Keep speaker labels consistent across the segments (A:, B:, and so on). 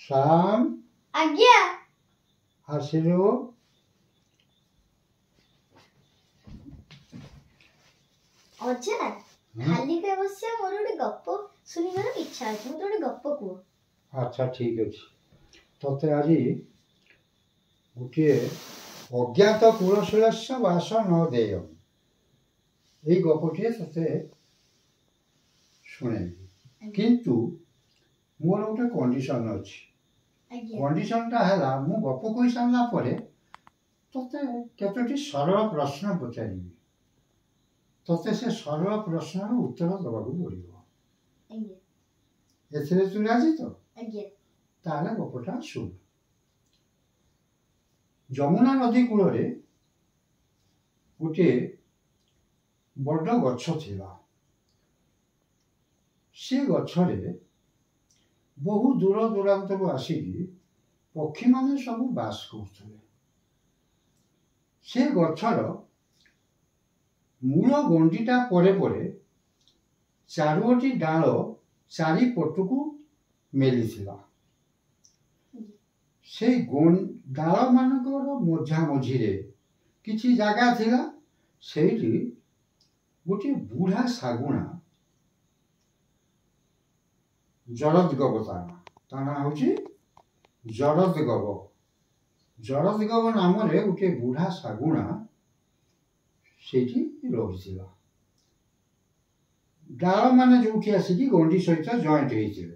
A: ଶ୍ୟାମ।
B: ଆଜ୍ଞା।
A: ଆସିଲୁ।
B: ଅଜା, ଖାଲି କାଇଁ ବସିବା, ମୋର ଗୋଟେ ଗପ ଶୁଣିବାର ଇଚ୍ଛା ଅଛି, ମତେ ଗୋଟେ ଗପ କୁହ।
A: ଆଚ୍ଛା, ଠିକ୍ ଅଛି। ତତେ ଆଜି ଗୋଟିଏ ଅଜ୍ଞାତ କୁଳଶୀଳସ୍ୟ ବାସ ନ ଦେୟ, ଏଇ ଗପଟିଏ ତତେ ଶୁଣେଇବି। କିନ୍ତୁ ମୋର ଗୋଟେ କଣ୍ଡିସନ୍ ଅଛି।
B: ଆଜ୍ଞା।
A: କଣ୍ଡିସନଟା ହେଲା, ମୁଁ ଗପ କହିସାରିଲା ପରେ ତତେ କେତୋଟି ସରଳ ପ୍ରଶ୍ନ ପଚାରିବି, ତତେ ସେ ସରଳ ପ୍ରଶ୍ନର ଉତ୍ତର ଦେବାକୁ ପଡ଼ିବ।
B: ଆଜ୍ଞା।
A: ଏଥିରେ ତୁ ରାଜି ତ?
B: ଆଜ୍ଞା।
A: ତାହେଲେ ଗପଟା ଶୁଣ। ଯମୁନା ନଦୀ କୂଳରେ ଗୋଟିଏ ବଡ଼ ଗଛ ଥିଲା। ସେ ଗଛରେ ବହୁ ଦୂର ଦୂରାନ୍ତରୁ ଆସିକି ପକ୍ଷୀମାନେ ସବୁ ବାସ କରୁଥିଲେ। ସେ ଗଛର ମୂଳ ଗଣ୍ଡିଟା ପରେ ପରେ ଚାରୋଟି ଡାଳ ଚାରିପଟକୁ ମେଲିଥିଲା। ସେଇ ଡାଳମାନଙ୍କର ମଝାମଝିରେ କିଛି ଜାଗା ଥିଲା। ସେଇଠି ଗୋଟିଏ ବୁଢ଼ା ଶାଗୁଣା, ଜରଦଗବ ତା ନାଁ, ତା ନାଁ ହେଉଛି ଜରଦଗବ। ଜରଦଗବ ନାମରେ ଗୋଟିଏ ବୁଢ଼ା ଶାଗୁଣା ସେଇଠି ରହିଥିଲା। ଡାଳମାନେ ଯୋଉଠି ଆସିକି ଗଣ୍ଡି ସହିତ ଜଏଣ୍ଟ ହେଇଥିଲେ,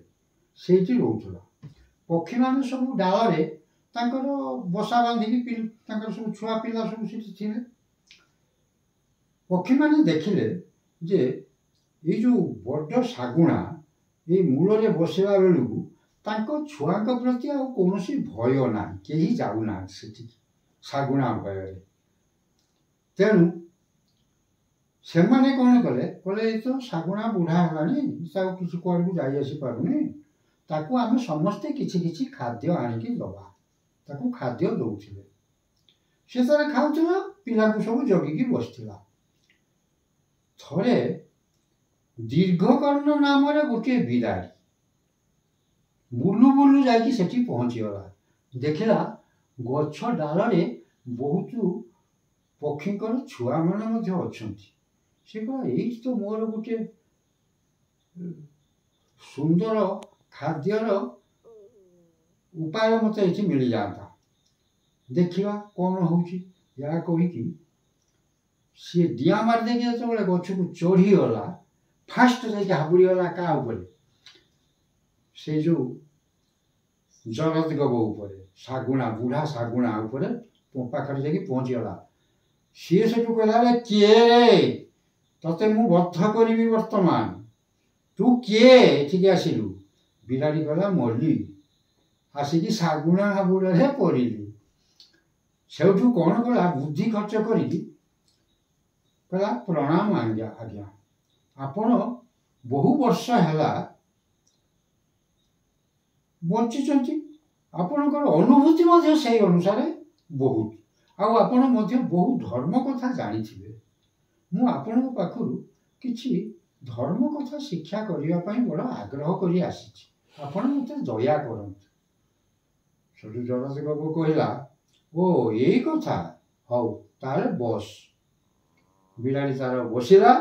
A: ସେଇଠି ରହୁଥିଲା। ପକ୍ଷୀମାନେ ସବୁ ଡାଳରେ ତାଙ୍କର ବସା ବାନ୍ଧିକି ତାଙ୍କର ସବୁ ଛୁଆ ପିଲା ସବୁ ସେଠି ଥିଲେ। ପକ୍ଷୀମାନେ ଦେଖିଲେ ଯେ ଏଇ ଯୋଉ ବଡ଼ ଶାଗୁଣା ଏଇ ମୂଳରେ ବସିଲା ବେଳକୁ ତାଙ୍କ ଛୁଆଙ୍କ ପ୍ରତି ଆଉ କୌଣସି ଭୟ ନାହିଁ, କେହି ଯାଉନାହାନ୍ତି ସେଠିକି ଶାଗୁଣା ଭୟରେ। ତେଣୁ ସେମାନେ କ'ଣ କଲେ? କହିଲେ, ଏ ତ ଶାଗୁଣା ବୁଢ଼ା ହେଲାଣି, ତାକୁ କିଛି କୁଆଡ଼କୁ ଯାଇ ଆସିପାରୁନି, ତାକୁ ଆମେ ସମସ୍ତେ କିଛି କିଛି ଖାଦ୍ୟ ଆଣିକି ଦେବା। ତାକୁ ଖାଦ୍ୟ ଦେଉଥିଲେ, ସେ ତାର ଖାଉଥିଲା, ପିଲାକୁ ସବୁ ଜଗିକି ବସିଥିଲା। ଥରେ ଦୀର୍ଘକର୍ଣ୍ଣ ନାମରେ ଗୋଟିଏ ବିରାଡ଼ି ବୁଲୁ ବୁଲୁ ଯାଇକି ସେଠି ପହଞ୍ଚିଗଲା। ଦେଖିଲା ଗଛ ଡାଳରେ ବହୁତ ପକ୍ଷୀଙ୍କର ଛୁଆମାନେ ମଧ୍ୟ ଅଛନ୍ତି। ସେ କହିଲା, ଏଇଠି ତ ମୋର ଗୋଟିଏ ସୁନ୍ଦର ଖାଦ୍ୟର ଉପାୟ ମୋତେ ଏଠି ମିଳିଯାଆନ୍ତା, ଦେଖିବା କ'ଣ ହେଉଛି। ଏହା କହିକି ସିଏ ଡିଆଁ ମାରିଦେଇକି ଯେତେବେଳେ ଗଛକୁ ଚଢ଼ିଗଲା, ଫାଷ୍ଟ ଯାଇକି ହାବୁଡ଼ିଗଲା କାହା ଉପରେ? ସେ ଯୋଉ ଜରଦଗବ ଉପରେ, ଶାଗୁଣା, ବୁଢ଼ା ଶାଗୁଣା ଉପରେ ପାଖରେ ଯାଇକି ପହଞ୍ଚିଗଲା। ସିଏ ସେଠୁ କହିଲା, ରେ କିଏ ରେ, ତତେ ମୁଁ ବଦ୍ଧ କରିବି ବର୍ତ୍ତମାନ, ତୁ କିଏ ଏଠିକି ଆସିଲୁ? ବିରାଡ଼ି କହିଲା, ମଲି, ଆସିକି ଶାଗୁଣା ହାବୁଡ଼ରେ ପଡ଼ିଲି। ସେଇଠୁ କ'ଣ କଲା? ବୁଦ୍ଧି ଖର୍ଚ୍ଚ କରିକି କହିଲା, ପ୍ରଣାମ ଆଜ୍ଞା, ଆଜ୍ଞା, ଆପଣ ବହୁ ବର୍ଷ ହେଲା ବଞ୍ଚିଛନ୍ତି, ଆପଣଙ୍କର ଅନୁଭୂତି ମଧ୍ୟ ସେଇ ଅନୁସାରେ ବହୁତ, ଆଉ ଆପଣ ମଧ୍ୟ ବହୁ ଧର୍ମ କଥା ଜାଣିଥିବେ। ମୁଁ ଆପଣଙ୍କ ପାଖରୁ କିଛି ଧର୍ମ କଥା ଶିକ୍ଷା କରିବା ପାଇଁ ବଡ଼ ଆଗ୍ରହ କରି ଆସିଛି, ଆପଣ ମୋତେ ଦୟା କରନ୍ତୁ। ସେଠୁ ଜଗତବାବୁ କହିଲା, ଓ ଏଇ କଥା, ହଉ ତାହେଲେ ବସ। ବିରାଡ଼ି ତାର ବସିଲା।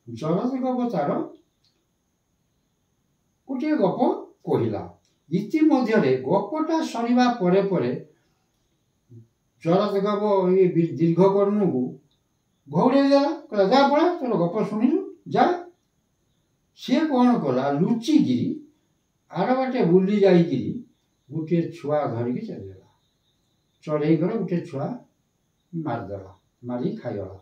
A: ଜଗତବାବୁ ତାର ଗୋଟିଏ ଗପ କହିଲା। ଇତିମଧ୍ୟରେ ଗପଟା ସରିବା ପରେ ପରେ ଜରଦଗବ ଏଇ ଦୀର୍ଘକର୍ଣ୍ଣକୁ ଘଉଡ଼େଇ ଦେଲା, କହିଲା, ଯା ପଳା, ତୋର ଗପ ଶୁଣିଲୁ, ଯା। ସିଏ କ'ଣ କଲା? ଲୁଚିକିରି ଆର ବାଟେ ବୁଲି ଯାଇକିରି ଗୋଟିଏ ଛୁଆ ଧରିକି ଚାଲିଗଲା। ଚଢ଼େଇଙ୍କର ଗୋଟିଏ ଛୁଆ ମାରିଦେଲା, ମାରିକି ଖାଇଗଲା।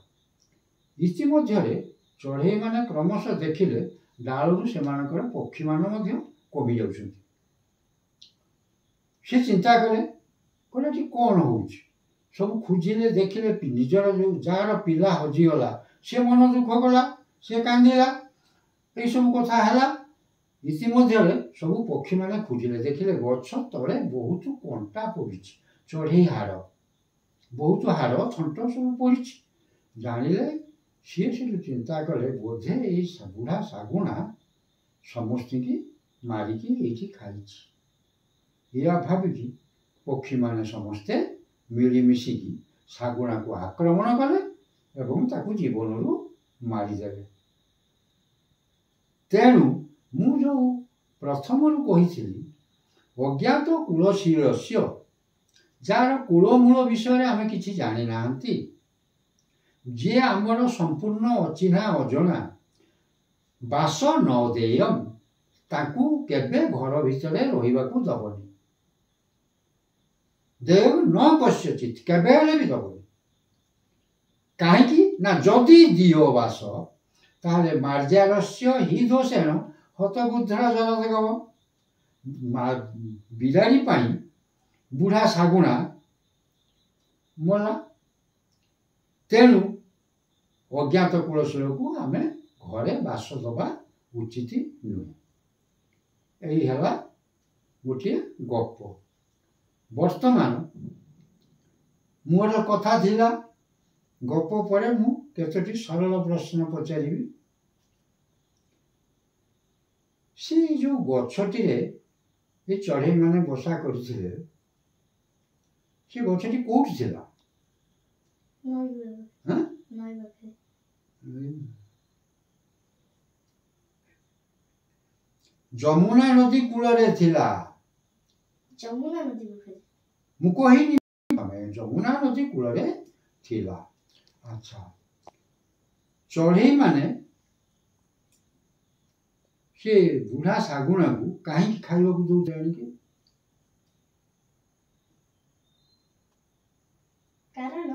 A: ଇତିମଧ୍ୟରେ ଚଢ଼େଇମାନେ କ୍ରମଶଃ ଦେଖିଲେ ଡାଳରୁ ସେମାନଙ୍କର ପକ୍ଷୀମାନେ ମଧ୍ୟ କମି ଯାଉଛନ୍ତି। ସେ ଚିନ୍ତା କଲେ, କହିଲେ ଏଠି କ'ଣ ହେଉଛି? ସବୁ ଖୋଜିଲେ, ଦେଖିଲେ ନିଜର ଯେଉଁ ଯାହାର ପିଲା ହଜିଗଲା, ସେ ମନ ଦୁଃଖ କଲା, ସେ କାନ୍ଦିଲା, ଏଇସବୁ କଥା ହେଲା। ଇତିମଧ୍ୟରେ ସବୁ ପକ୍ଷୀମାନେ ଖୋଜିଲେ, ଦେଖିଲେ ଗଛ ତଳେ ବହୁତ କଣ୍ଟା ପଡ଼ିଛି, ଚଢ଼େଇ ହାଡ଼, ବହୁତ ହାଡ଼ ଥଣ୍ଟ ସବୁ ପଡ଼ିଛି। ଜାଣିଲେ, ସିଏ ସେଠୁ ଚିନ୍ତା କଲେ, ବୋଧେ ଏଇ ବୁଢ଼ା ଶାଗୁଣା ସମସ୍ତିଙ୍କି ମାରିକି ଏଇଠି ଖାଇଛି। ଏଇଆ ଭାବିକି ପକ୍ଷୀମାନେ ସମସ୍ତେ ମିଳିମିଶିକି ଶାଗୁଣାକୁ ଆକ୍ରମଣ କଲେ ଏବଂ ତାକୁ ଜୀବନରୁ ମାରିଦେଲେ। ତେଣୁ ମୁଁ ଯେଉଁ ପ୍ରଥମରୁ କହିଥିଲି ଅଜ୍ଞାତ କୁଳଶୀଳସ୍ୟ, ଯାହାର କୂଳମୂଳ ବିଷୟରେ ଆମେ କିଛି ଜାଣିନାହାନ୍ତି, ଯିଏ ଆମର ସମ୍ପୂର୍ଣ୍ଣ ଅଚିହ୍ନା ଅଜଣା, ବାସ ନ ଦେୟମ୍, ତାଙ୍କୁ କେବେ ଘର ଭିତରେ ରହିବାକୁ ଦବନି। ଦେୟ ନ କସ୍ୟଚିତ୍, କେବେ ହେଲେ ବି ଦବନି। କାହିଁକି ନା ଯଦି ଦିଅ ବାସ ତାହେଲେ ମାର୍ଜାରସ୍ୟ ହି ଦୋଷେଣ ହତବୁଦ୍ଧର ଜଗତଗବ। ବିରାଡ଼ି ପାଇଁ ବୁଢ଼ା ଶାଗୁଣା ମଲା। ତେଣୁ ଅଜ୍ଞାତ କୁଳଶୀଳକୁ ଆମେ ଘରେ ବାସ ଦେବା ଉଚିତ ନୁହେଁ। ଏଇ ହେଲା ଗୋଟିଏ ଗପ। ବର୍ତ୍ତମାନ ମୋର କଥା ଥିଲା, ଗପ ପରେ ମୁଁ କେତୋଟି ସରଳ ପ୍ରଶ୍ନ ପଚାରିବି। ସେ ଯେଉଁ ଗଛଟିରେ ଏ ଚଢ଼େଇମାନେ ବସା କରିଥିଲେ, ସେ ଗଛଟି କୋଉଠି ଥିଲା?
B: ନଈ ପାଖରେ।
A: ଯମୁନା ନଦୀ କୂଳରେ ଥିଲା।
B: ଯମୁନା ନଦୀ ପାଖରେ
A: ମୁଁ କହିନି, ଯମୁନା ନଦୀ କୂଳରେ ଥିଲା। ଆଚ୍ଛା, ଚଢ଼େଇମାନେ ସେ ବୁଢ଼ା ଶାଗୁଣାକୁ କାହିଁକି ଖାଇବାକୁ ଦଉଥିଲେ ଆଣିକି?
B: କାରଣ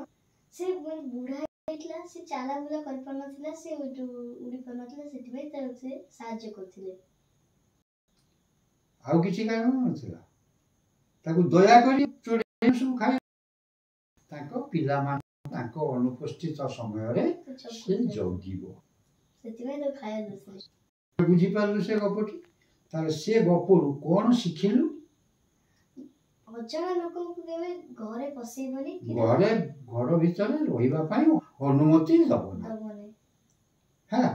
B: ସେ ବୁଢ଼ା ହେଇଥିଲା, ସେ ଚାଲାବୁଲା କରିପାରୁନଥିଲା, ସେ ଉଡ଼ି ପାରୁନଥିଲା, ସେଥିପାଇଁ ତାକୁ ସେ ସାହାଯ୍ୟ କରୁଥିଲେ।
A: ଆଉ କିଛି କାରଣ ନଥିଲା, ତାକୁ ଦୟାକରି ଚଢ଼େଇ ସବୁ ଖାଇ ତାଙ୍କ ପିଲାମାନେ ତାଙ୍କ ଅନୁପସ୍ଥିତ ସମୟରେ ସେ ଜଗିବ,
B: ସେଥିପାଇଁ ତାକୁ ଖାଇବା ଦଉଥିଲେ।
A: ବୁଝିପାରିଲୁ ସେ ଗପଟି? ତାହେଲେ ସେ ଗପରୁ କଣ ଶିଖିଲୁ?
B: ଅଜଣା ଲୋକଙ୍କୁ କେବେ ଘରେ ପଶେଇବନି,
A: ଘରେ ଘର ଭିତରେ ରହିବା ପାଇଁ ଅନୁମତି ଦବନି। ହେଲା।